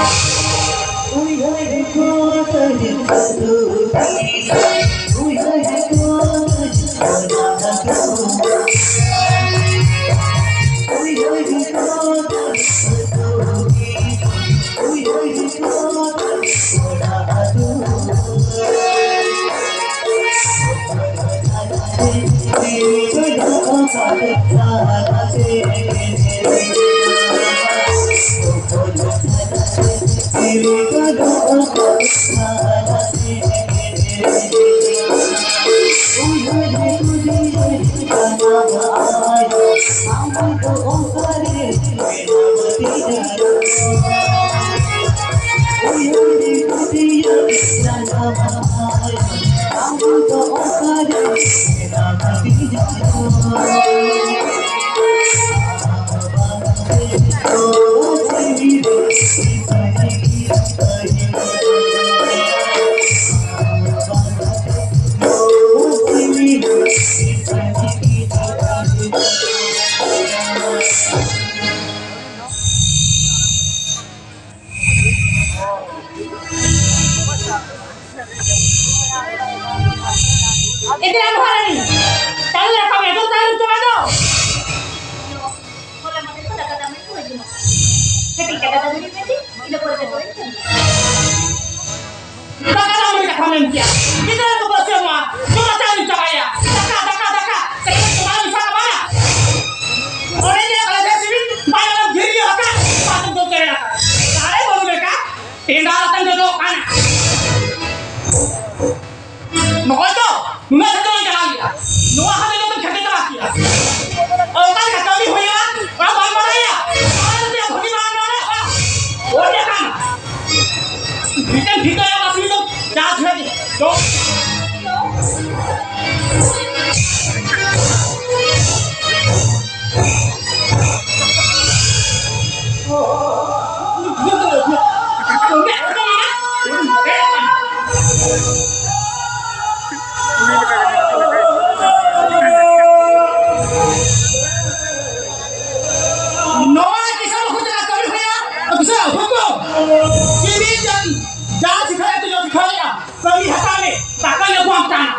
ᱮᱫᱮ ᱟᱢ ᱦᱟᱨᱟᱱᱤ, ᱛᱟᱞᱮ ᱨᱟᱠᱟᱵ ᱢᱮ, ᱫᱩ ᱛᱟᱭᱚᱢ ᱪᱟᱵᱟ ᱫᱚ᱾ ᱦᱚᱞᱟ ᱢᱟᱫᱷᱮᱨ ᱠᱷᱚᱱ ᱫᱟᱠᱟ ᱫᱟᱜ ᱢᱟᱹᱰᱤ ᱠᱚ ᱦᱤᱡᱩᱜ ᱠᱟᱱᱟ᱾ ᱠᱟᱹᱴᱤᱡ ᱠᱟᱴᱟ ᱫᱟᱜ ᱢᱟᱹᱰᱤ ᱢᱮ, ᱤᱱᱟᱹ ᱯᱚᱨᱮ ᱫᱟᱠᱟ ᱫᱟᱜ ᱢᱟᱹᱰᱤ ᱠᱟᱛᱷᱟ ᱢᱮᱱ ᱠᱮᱭᱟ᱾ ᱜᱤᱫᱽᱨᱟᱹ ᱠᱚ ᱵᱟᱹᱥᱭᱟᱹᱢᱚᱜᱼᱟ, ᱡᱚᱢᱟ ᱪᱟᱣᱞᱮ ᱪᱟᱵᱟᱭᱟ᱾ ᱫᱟᱠᱟ, ᱫᱟᱠᱟ, ᱫᱟᱠᱟ, ᱪᱮᱫ ᱠᱚ ᱵᱟᱝ ᱢᱮᱥᱟ ᱠᱟᱜ ᱵᱟᱝᱟ? ᱚᱸᱰᱮ ᱧᱮᱞ ᱠᱟᱞᱮ ᱡᱮ ᱥᱤᱵᱤᱞ, ᱵᱟᱭ ᱧᱮᱞ ᱫᱷᱤᱨᱤ ᱟᱠᱟᱫ, ᱵᱟᱝ ᱫᱚ ᱪᱮᱬᱮ ᱟᱠᱟᱫ᱾ ᱟᱨᱮ ᱵᱟᱹᱵᱩ ᱞᱮᱠᱟ, ᱴᱮᱸᱰᱟᱨ ᱟᱛᱮᱢ ᱡᱚᱴᱚᱜ ᱠᱟᱱᱟ᱾ ᱱᱚᱜᱼᱚᱭ ᱛᱚ, ᱱᱩᱱᱟᱹᱜ ᱠᱷᱟᱴᱟᱣ ᱪᱟᱞᱟᱣ ᱞᱮᱱᱟ᱾ ᱱᱚᱣᱟ ᱦᱚᱸ ᱡᱚᱛᱚ ᱠᱷᱟᱴᱟᱣ ᱪᱟᱞᱟᱣ ᱠᱮᱫᱟ᱾ ᱚᱠᱟ ᱞᱮᱠᱟ ᱠᱟᱹᱢᱤ ᱦᱩᱭᱩᱜᱼᱟ, ᱚᱱᱟ ᱵᱟᱢ ᱵᱟᱲᱟᱭᱟ᱾ ᱚᱱᱟ ᱫᱚ ᱪᱮᱫ ᱵᱷᱟᱹᱜᱤ ᱵᱟᱝ ᱱᱚᱰᱮ, ᱚᱱᱟ ᱚᱸᱰᱮ ᱠᱟᱱᱟ᱾ ᱢᱤᱫᱴᱮᱱ ᱴᱷᱤᱠᱟᱹᱭᱟ, ᱚᱱᱟ ᱥᱩᱵᱤᱫᱷᱟ ᱪᱟᱥ ᱦᱩᱭᱩᱜ ᱫᱚ᱾ ᱱᱚᱣᱟ ᱠᱤᱥᱟᱹᱬ ᱦᱚᱲ ᱡᱟᱦᱟᱸ ᱠᱟᱹᱢᱤ ᱦᱩᱭᱩᱜᱼᱟ, ᱠᱤᱥᱟᱹᱬ ᱦᱚᱲ ᱠᱚ ᱡᱤᱣᱤ ᱡᱟᱱ ᱡᱟᱦᱟᱸ ᱥᱤᱠᱷᱟᱹᱭ ᱛᱮ ᱡᱚᱢ ᱥᱤᱠᱷᱟᱹᱭᱟ, ᱠᱟᱹᱢᱤ ᱦᱟᱛᱟᱣ ᱢᱮ, ᱴᱟᱠᱟ ᱧᱟᱢᱚᱜ ᱠᱟᱱᱟ᱾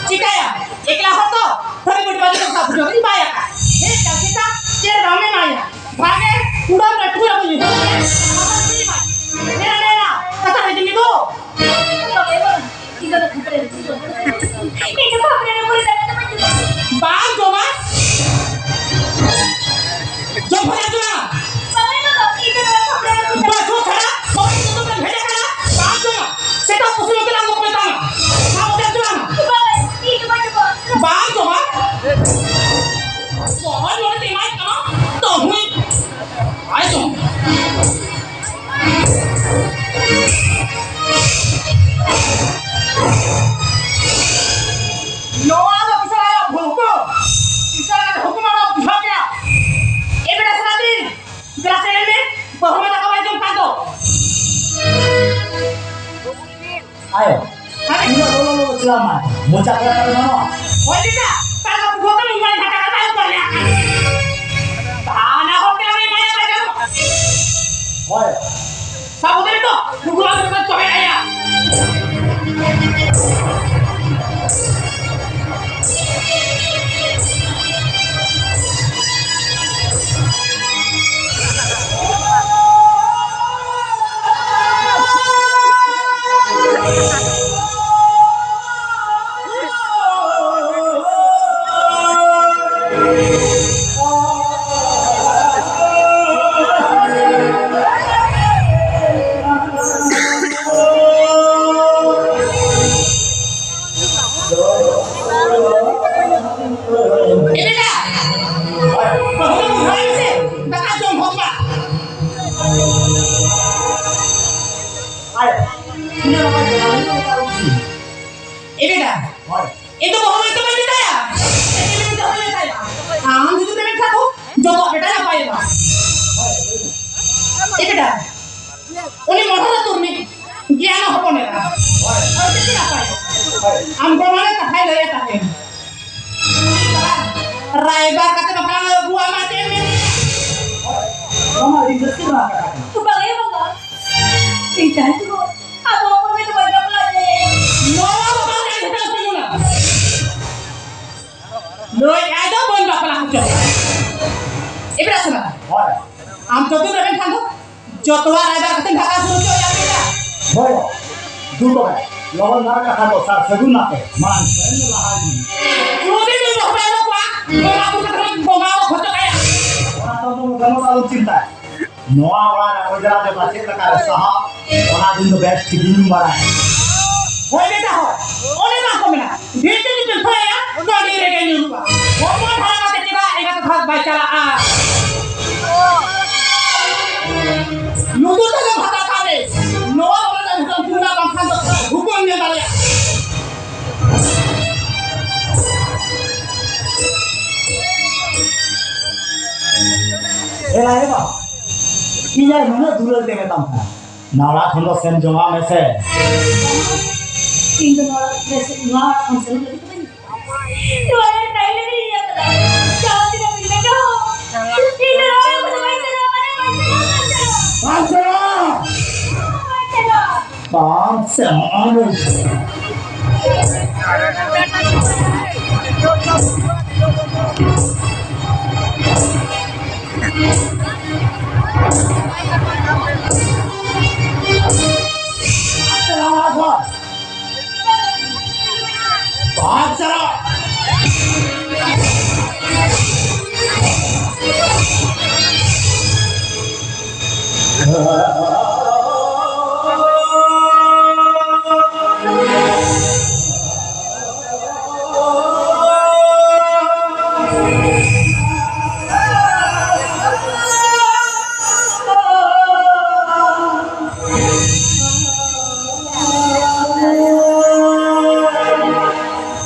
ᱪᱤᱠᱟᱹᱭᱟ? ᱮᱠᱞᱟ ᱦᱚᱲ ᱛᱚ, ᱛᱷᱟᱹᱨᱤ ᱵᱟᱹᱴᱤ ᱵᱟᱹᱴᱤ ᱫᱚ ᱥᱟᱵ ᱡᱚᱢᱤᱧ ᱵᱟᱭ ᱟᱠᱟᱫ᱾ ᱦᱮᱸ, ᱪᱟᱹᱥᱤ ᱛᱟ ᱪᱮᱫ ᱵᱟᱢ ᱮᱢᱟᱭᱟ? ᱵᱷᱟᱜᱮ ᱩᱰᱟᱹᱣ ᱨᱮ ᱴᱩᱨ ᱟᱹᱜᱩᱭ ᱦᱩᱭᱩᱜᱼᱟ᱾ ᱱᱮᱱᱟ, ᱱᱮᱱᱟ, ᱠᱟᱛᱷᱟ ᱨᱮ ᱡᱩᱢᱤ ᱫᱚ᱾ ᱤᱧ ᱫᱚ ᱠᱷᱟᱹᱯᱟᱹᱨᱤ ᱨᱮ ᱵᱟᱹᱧ ᱫᱩᱲᱩᱵ ᱫᱟᱲᱮᱭᱟᱜᱼᱟ᱾ ᱤᱧ ᱫᱚ ᱠᱷᱟᱹᱯᱟᱹᱨᱤ ᱨᱮ ᱵᱟᱹᱧ ᱫᱩᱲᱩᱵ ᱫᱟᱲᱮᱭᱟᱜᱼᱟ᱾ ᱵᱟ, ᱢᱚᱪᱟ ᱠᱚᱨᱮ ᱟᱞᱚ ᱧᱟᱢᱚᱜ᱾ ᱦᱳᱭ ᱫᱟᱫᱟ, ᱛᱟᱦᱞᱮ ᱩᱱᱠᱩ ᱦᱚᱸ ᱢᱤᱫ ᱵᱟᱨ ᱜᱷᱟᱴᱟ ᱠᱟᱛᱷᱟ ᱠᱚ ᱞᱟᱹᱭᱟ᱾ ᱦᱟᱱᱟ ᱦᱚᱲ ᱛᱮ ᱩᱱᱤ ᱢᱟᱭᱟ ᱠᱚ ᱡᱚᱢᱟ᱾ ᱦᱳᱭ᱾ ᱥᱟᱵ ᱩᱛᱟᱹᱨ ᱛᱚ, ᱱᱩᱠᱩ ᱟᱜ ᱫᱚ ᱛᱚᱵᱮ ᱟᱭᱟ᱾ ᱮ ᱵᱮᱴᱟ, ᱵᱟᱹᱦᱩ ᱞᱮ ᱵᱩᱡᱷᱟᱹᱣ ᱢᱮᱥᱮ, ᱫᱟᱠᱟ ᱡᱚᱢ ᱦᱚᱫ ᱢᱟ᱾ ᱮ ᱵᱮᱴᱟ, ᱤᱧ ᱫᱚ ᱵᱟᱹᱦᱩ ᱢᱮᱱᱛᱮ ᱵᱟᱹᱧ ᱢᱮᱛᱟᱭᱟ᱾ ᱪᱮᱫ ᱢᱮᱱᱛᱮ ᱵᱟᱹᱧ ᱢᱮᱛᱟᱭᱟ? ᱟᱢ ᱡᱩᱫᱤ ᱯᱮ ᱢᱮᱛᱟ ᱠᱚ, ᱡᱚᱛᱚᱣᱟᱜ ᱵᱮᱴᱟ ᱱᱟᱯᱟᱭᱚᱜᱼᱟ᱾ ᱮ ᱵᱮᱴᱟ, ᱩᱱᱤ ᱢᱚᱦᱚᱨ ᱟᱹᱛᱩ ᱨᱤᱱᱤᱡ ᱜᱮᱭᱟᱱ ᱦᱚᱯᱚᱱ ᱮᱨᱟ᱾ ᱟᱨ ᱪᱮᱫ ᱱᱟᱯᱟᱭ? ᱟᱢ ᱜᱚᱲᱚ ᱨᱮ ᱠᱟᱛᱷᱟᱭ ᱞᱟᱹᱭᱟ ᱛᱟᱦᱮᱸ᱾ ᱨᱟᱭᱵᱟᱨ ᱠᱟᱛᱮ ᱵᱟᱯᱞᱟ ᱟᱹᱜᱩᱣᱟᱢᱟ ᱪᱮᱫ ᱮᱢ ᱢᱮᱱ? ᱱᱚᱣᱟ ᱢᱟ ᱟᱹᱰᱤ ᱨᱟᱹᱥᱠᱟᱹ ᱨᱮᱱᱟᱜ ᱠᱟᱛᱷᱟ ᱠᱟᱱᱟ᱾ ᱵᱟᱝ ᱮ ᱵᱟᱝᱟ, ᱤᱧ ᱛᱟᱦᱮᱸ ᱛᱩᱞᱩᱡ ᱟᱫᱚ ᱚᱠᱚᱭ ᱫᱚ ᱵᱟᱭ ᱵᱟᱯᱞᱟ ᱫᱟᱲᱮᱭᱟᱜᱼᱟ᱾ ᱱᱚᱣᱟ ᱫᱚ ᱵᱟᱝ ᱠᱟᱱᱟ, ᱡᱷᱚᱛᱚ ᱥᱩᱢᱩᱝᱟ᱾ ᱞᱟᱹᱭ ᱟᱭ ᱫᱚ ᱵᱟᱹᱧ ᱵᱟᱯᱞᱟ ᱦᱚᱪᱚ᱾ ᱮᱵᱮᱨᱟ ᱥᱮ ᱵᱟᱝ? ᱦᱳᱭ᱾ ᱟᱢ ᱫᱚ ᱫᱩᱲᱩᱵ ᱞᱮᱱᱠᱷᱟᱱ ᱫᱚ ᱡᱚᱛᱚᱣᱟᱜ ᱨᱟᱭᱵᱟᱨ ᱠᱟᱛᱮ ᱰᱷᱟᱠᱟ ᱥᱩᱨ ᱦᱚᱪᱚ ᱭᱟ ᱯᱮᱭᱟ᱾ ᱦᱳᱭ᱾ ᱫᱩ ᱛᱚᱵᱮ, ᱞᱚᱜᱚᱱ ᱫᱷᱟᱨᱟ ᱠᱟᱛᱷᱟ ᱠᱚ ᱥᱟᱨ ᱥᱟᱹᱜᱩᱱ ᱟᱯᱮ᱾ ᱢᱟᱲᱟᱝ ᱥᱮᱱ ᱞᱟᱦᱟ ᱤᱫᱤ᱾ ᱡᱩᱫᱤ ᱱᱩᱭ ᱵᱟᱹᱦᱩ ᱯᱮ ᱮᱢᱟ ᱠᱚᱣᱟ, ᱵᱚᱸᱜᱟ ᱵᱩᱨᱩ ᱠᱟᱛᱮ ᱵᱚᱸᱜᱟ ᱵᱩᱨᱩ ᱦᱚᱪᱚ ᱠᱟᱭᱟ᱾ ᱚᱱᱟ ᱫᱚ ᱫᱚ ᱜᱟᱱᱚᱜ ᱟᱞᱚᱢ ᱪᱤᱱᱛᱟᱭᱟ᱾ ᱱᱚᱣᱟ ᱚᱲᱟᱜ ᱨᱮ ᱚᱡᱽᱨᱟ ᱡᱚᱴᱟ ᱪᱮᱫ ᱞᱮᱠᱟ ᱨᱮ ᱥᱟᱦᱟᱜ, ᱚᱱᱟ ᱫᱤᱱ ᱫᱚ ᱵᱮᱥ ᱴᱷᱤᱠ ᱤᱧ ᱵᱟᱲᱟᱭᱟ᱾ ᱦᱳᱭ ᱵᱮᱴᱟ, ᱦᱳᱭ᱾ ᱚᱱᱮ ᱵᱟᱝ ᱠᱚ ᱢᱮᱱᱟ, ᱰᱷᱮᱨ ᱛᱮ ᱡᱩᱫᱤᱢ ᱛᱷᱚᱭᱟ, ᱜᱟᱹᱰᱤ ᱨᱮᱜᱮ ᱧᱩᱨᱩᱜᱼᱟ᱾ ᱦᱚᱯᱚᱱ ᱦᱟᱨᱟ ᱠᱟᱛᱮ ᱪᱮᱫᱟᱜ ᱮᱸᱜᱟᱛ ᱚᱲᱟᱜ ᱵᱟᱭ ᱪᱟᱞᱟᱜᱼᱟ? ᱞᱩᱛᱩᱨ ᱛᱮᱫᱚ ᱵᱷᱟᱛᱟ ᱠᱟᱜ ᱢᱮ᱾ ᱱᱚᱣᱟ ᱠᱚᱨᱮ ᱫᱚ ᱮᱠᱫᱚᱢ ᱛᱩᱢᱫᱟᱜ ᱵᱟᱝᱠᱷᱟᱱ ᱫᱚ ᱦᱩᱠᱩᱢ ᱧᱮᱞ ᱫᱟᱲᱮᱭᱟᱜᱼᱟ᱾ ᱮ ᱟᱭᱳ ᱵᱟᱵᱟ, ᱤᱧ ᱟᱨ ᱱᱩᱱᱟᱹᱜ ᱫᱩᱞᱟᱹᱲ ᱛᱮ ᱢᱮᱛᱟᱢ ᱠᱟᱱᱟ, ᱱᱟᱣᱲᱟ ᱠᱷᱚᱱ ᱫᱚ ᱥᱮᱱ ᱡᱚᱝᱟᱜ ᱢᱮᱥᱮ᱾ ᱤᱧ ᱫᱚ ᱱᱚᱣᱟ ᱚᱲᱟᱜ ᱨᱮ, ᱱᱚᱣᱟ ᱚᱲᱟᱜ ᱠᱷᱚᱱ ᱥᱮᱱᱚᱜ ᱞᱟᱹᱜᱤᱫ ᱫᱚ ᱵᱟᱹᱧ, ᱱᱚᱣᱟ ᱨᱮ ᱛᱟᱦᱮᱸ ᱞᱟᱹᱜᱤᱫ ᱤᱧ ᱤᱭᱟᱹ ᱠᱟᱫᱟ᱾ ᱡᱟᱦᱟᱸ ᱛᱤᱱᱟᱹᱜ ᱵᱤᱱ ᱢᱮᱱᱟ, ᱤᱧ ᱫᱚ ᱱᱚᱣᱟ ᱠᱚᱫᱚ ᱵᱟᱹᱧ ᱥᱮᱱᱚᱜᱼᱟ, ᱢᱟᱱᱮ ᱵᱟᱹᱧ ᱥᱮᱱᱚᱜᱼᱟ, ᱵᱟᱹᱧ ᱥᱮᱱᱚᱜᱼᱟ᱾ ᱵᱟᱝ ᱪᱟᱞᱟᱜ! ᱵᱟᱝ ᱪᱟᱞᱟᱜ! ᱵᱟᱝ ᱪᱟᱞᱟᱜ! ᱪᱟᱞᱟᱜ! ᱵᱟᱝ ᱪᱟᱞᱟᱜ!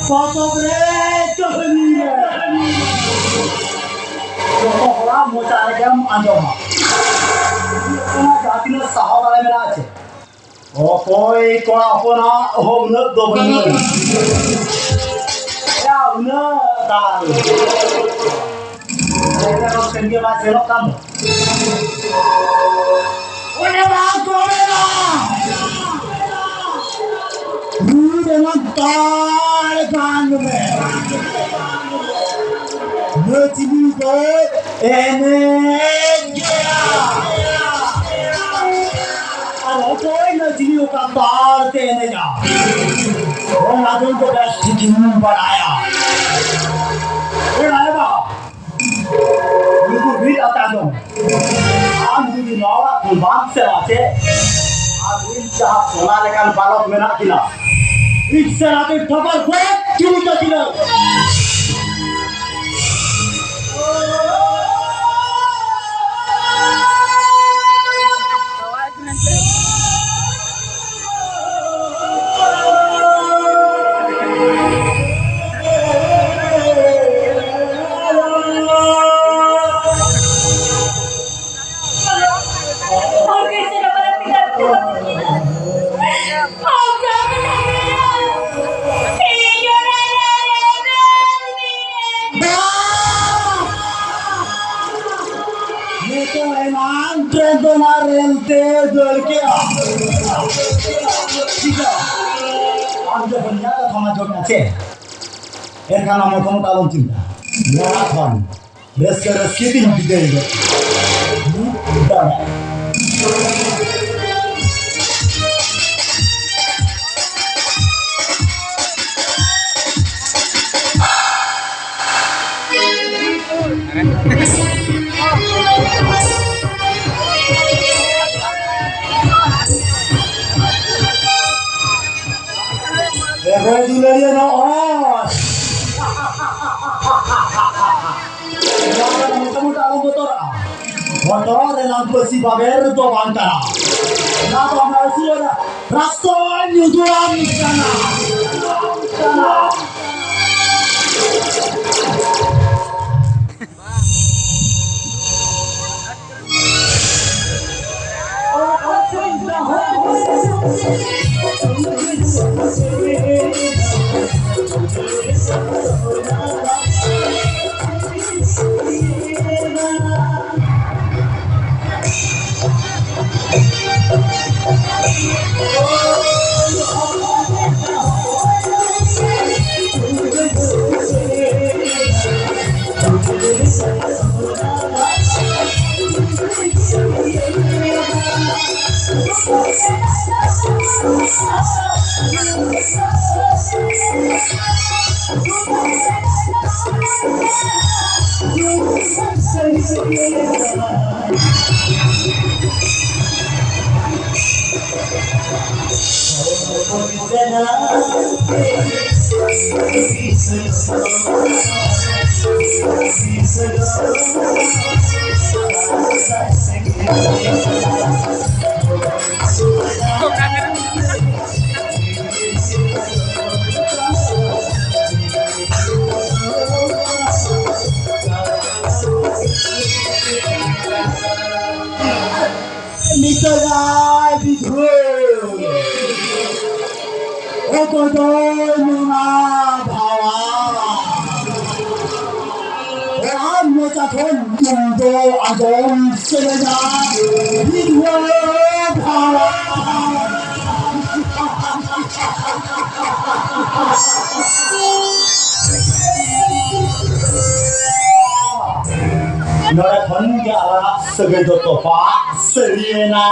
ᱯᱚᱛᱚᱵ ᱨᱮ, ᱠᱟᱹᱦᱱᱤ ᱨᱮ, ᱡᱚᱛᱚ ᱦᱚᱲᱟᱜ ᱢᱚᱪᱟ ᱨᱮᱜᱮᱢ ᱟᱸᱡᱚᱢᱟ᱾ ᱡᱟᱦᱟᱸ ᱛᱤᱱᱟᱹᱜ ᱥᱟᱦᱟᱣ ᱫᱟᱲᱮ ᱢᱮᱱᱟᱜᱼᱟ ᱪᱮ, ᱚᱠᱚᱭ ᱠᱚᱲᱟ ᱦᱚᱯᱚᱱᱟᱜ ᱦᱚᱸ ᱩᱱᱟᱹᱜ ᱫᱚ ᱵᱟᱹᱱᱩᱜᱼᱟ᱾ ᱭᱟ, ᱩᱱᱟᱹᱜ ᱫᱟᱲᱮ᱾ ᱥᱮᱱ ᱜᱮ ᱵᱟᱭ ᱥᱮᱱᱚᱜ ᱠᱟᱱ ᱫᱚ᱾ ᱚᱸᱰᱮ ᱵᱟᱝ ᱠᱚ ᱢᱮᱱᱟ᱾ ᱨᱩ ᱨᱮᱱᱟᱜ ᱛᱟᱲ ᱜᱟᱱ ᱢᱮ᱾ ᱱᱟᱹᱪᱱᱤ ᱫᱚ ᱮᱱᱮᱡ ᱜᱮᱭᱟ᱾ ᱟᱨ ᱚᱠᱚᱭ ᱱᱟᱹᱪᱱᱤ ᱚᱠᱟ ᱛᱟᱲ ᱛᱮ ᱮᱱᱮᱡᱟ, ᱚᱱᱟ ᱫᱚ ᱤᱧ ᱫᱚ ᱵᱮᱥ ᱴᱷᱤᱠ ᱤᱧ ᱵᱟᱲᱟᱭᱟ᱾ ᱮ ᱨᱟᱭᱵᱟ, ᱱᱩᱠᱩ ᱵᱤᱨ ᱟᱛᱟ ᱫᱚ ᱟᱢ ᱡᱩᱫᱤ ᱱᱚᱣᱟ ᱠᱷᱚᱱ ᱵᱟᱢ ᱥᱮᱱᱚᱜᱼᱟ ᱪᱮ, ᱟᱨ ᱩᱱᱤ ᱡᱟᱦᱟᱸ ᱥᱚᱱᱟ ᱞᱮᱠᱟᱱ ᱵᱟᱞᱚᱠ ᱢᱮᱱᱟᱜ ᱠᱤᱱᱟ, ᱤᱧ ᱥᱮᱱ ᱟᱛᱮ ᱴᱷᱚᱠᱚᱨ ᱜᱚᱡ ᱠᱤᱱ ᱛᱟᱹᱠᱤᱱᱟ᱾ ᱱᱤᱛᱚᱜ ᱮᱱᱟᱝ ᱴᱨᱮᱱ ᱫᱚ ᱚᱱᱟ ᱨᱮᱞ ᱛᱮ ᱫᱟᱹᱲ ᱠᱮᱜᱼᱟ᱾ ᱴᱷᱤᱠᱟ᱾ ᱟᱢ ᱡᱚᱠᱷᱚᱱ ᱤᱧᱟᱹᱜ ᱠᱟᱛᱷᱟᱢ ᱟᱸᱡᱚᱢᱮᱜᱼᱟ ᱥᱮ, ᱮᱱᱠᱷᱟᱱ ᱟᱢ ᱢᱚᱴᱟᱢᱩᱴᱤ ᱟᱞᱚᱢ ᱪᱤᱱᱛᱟᱹᱜᱼᱟ᱾ ᱱᱚᱣᱟ ᱠᱷᱚᱱ ᱨᱟᱹᱥᱠᱟᱹ ᱨᱟᱹᱥᱠᱟᱹ ᱛᱤᱧ ᱵᱤᱫᱟᱹᱭ ᱜᱚᱫ᱾ ᱮ ᱦᱳᱭ ᱫᱩᱞᱟᱹᱲᱤᱭᱟᱹ, ᱱᱚᱜᱼᱚᱭ᱾ ᱱᱚᱣᱟ ᱫᱚ ᱢᱚᱴᱟᱢᱩᱴᱤ ᱟᱞᱚᱢ ᱵᱚᱛᱚᱨᱚᱜᱼᱟ᱾ ᱦᱚᱴᱚᱜ ᱨᱮᱱᱟᱜ ᱯᱟᱹᱥᱤ ᱵᱟᱵᱮᱨ ᱫᱚ ᱵᱟᱝ ᱠᱟᱱᱟ᱾ ᱱᱚᱣᱟ ᱫᱚ ᱟᱢᱟᱜ ᱟᱹᱥᱩᱞ ᱨᱮᱱᱟᱜ ᱨᱟᱥᱛᱟᱧ ᱩᱫᱩᱜ ᱟᱢ ᱠᱟᱱᱟ᱾ ᱱᱤᱛᱚᱜᱟᱭ ᱵᱤᱫᱷᱩ᱾ ᱚᱠᱚᱭ ᱫᱚᱭ ᱢᱮᱱᱟ ᱵᱷᱟᱣᱟ? ᱠᱷᱚᱱ ᱤᱧ ᱫᱚ ᱟᱸᱡᱚᱢ ᱥᱟᱱᱟᱧᱟ ᱵᱤᱫᱷᱣᱟ ᱵᱷᱟᱲᱟ᱾ ᱱᱚᱰᱮ ᱠᱷᱚᱱ ᱜᱮ ᱟᱞᱟᱝᱟᱜ ᱥᱟᱹᱜᱟᱹᱭ ᱫᱚ ᱛᱚᱯᱟᱜ ᱥᱟᱹᱨᱤᱭᱮᱱᱟ᱾